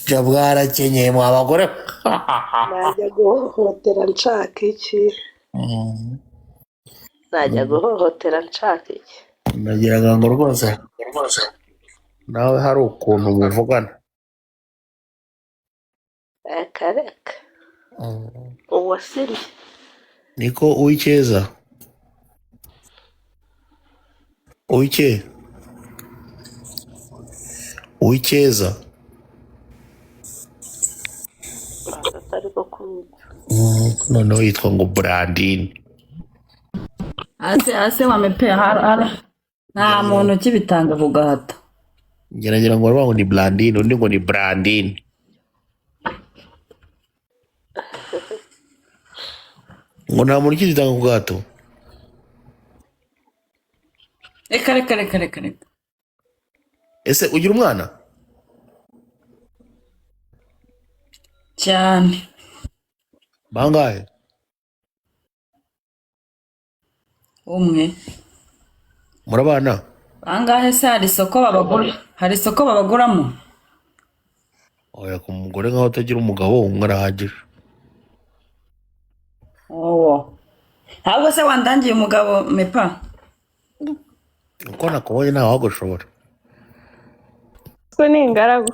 Jya bwarakenyeye mwa bagore. Najya guhohotera nshaka iki? Najya guhohotera nshaka iki? Nagiraga ngo rwose nawe hari ukuntu muvugana. Reka reka, uwo sirya. Niko Uwicyeza, Uwike, Uwicyeza. Atari ko kumva. Noneho yitwa ngo Brandine. Ase ase wamepe har nta muntu ukibitanga ku gahato. Ngeragera ngo baravuga ngo ni Brandine, undi ngo ni Brandine. Ngo nta muntu ukizitanga ku gahato. Reka reka reka reka reka. Ese ugira umwana? Cyane. Bangahe? Umwe. Murabana? Bangahe se? Hari isoko babagura, hari isoko babaguramo. Oya, ku mugore nkaho utagira umugabo umwe arahagije. Wowo, ntabwo se wandangiye umugabo mepa? Uko nakubonye ntawe wagushobora. Twe ni ingaragu.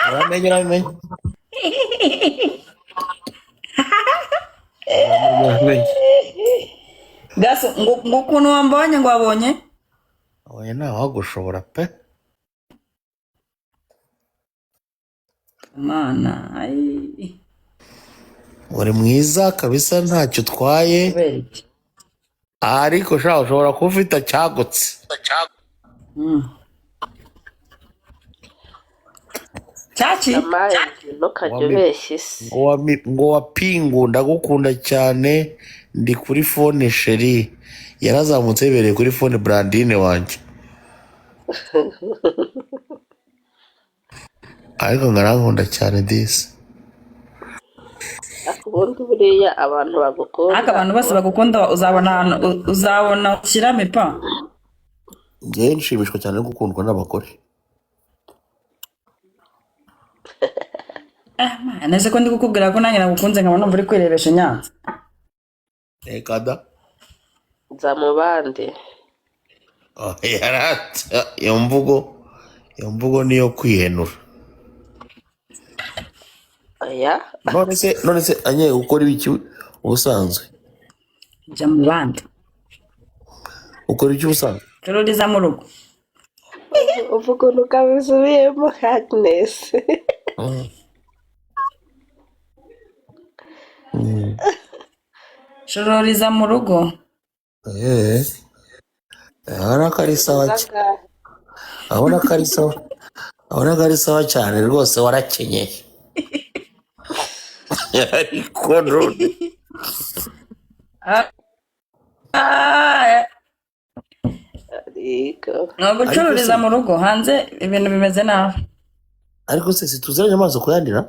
Uramenye, uramenye, uramenye, uramenye. Gaso ngo ukuntu wambonye ngo wabonye. Oya, ntawe wagushobora pe. Mana ayi. Uri mwiza kabisa, ntacyo utwaye. Kubera iki? Ariko sha ushobora kuba ufite acyagutse. Cyaki. Amazi, ntukajye ubeshya isi. Ngo wa pingu, ndagukunda cyane, ndi kuri phone sheri yarazamutse yibereye kuri phone. Brandine wanjye, ariko ngo arankunda cyane disi. Ariko ubundi buriya abantu bagukunda. Ariko abantu bose bagukunda uzabona ahantu uzabona ushyira mepa. Njyewe nshimishwa cyane no gukundwa n'abagore. Eh man, ese ko ndi kukubwira ko nanjye nagukunze nkaba numva uri kwirebesha inyanza. Reka da. Nza mu bandi. Oh, yarata iyo mvugo, iyo mvugo niyo kwihenura. Oya. None se anye ukora ibiki ubusanzwe? Jya mu bandi. Ukora ibiki ubusanzwe? Cururiza mu rugo. Uvuga ukuntu ukabisubiyemo, Agnes. Cururiza mu rugo. Eh, urabona ko ari sawa Angahe? Urabona ko ari sawa, urabona ko ari sawa cyane rwose, warakenyeye ariko none. Ah, Ariko ni ugucururiza mu rugo, hanze ibintu bimeze nabi. Ariko se situziranye amaso kuyandira?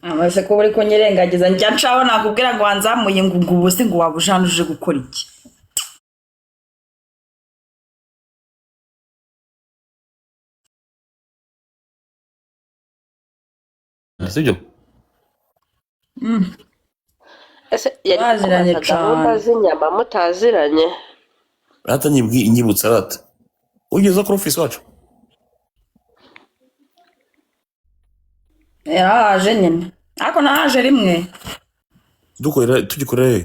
Amaze kuba uri kunyirengagiza, njya ncaho nakubwira ngo wanzamuye ngo ubu se ngo waba uje uje gukora iki? Sibyo? Ese yari Baziranye kukubaza gahunda cane. z'inyama mutaziranye? Rata nyibutsa, rata ugeze kuri ofisi wacu. Yarahaje nyine, ariko nahaje rimwe. Dukorera, tugikorera he?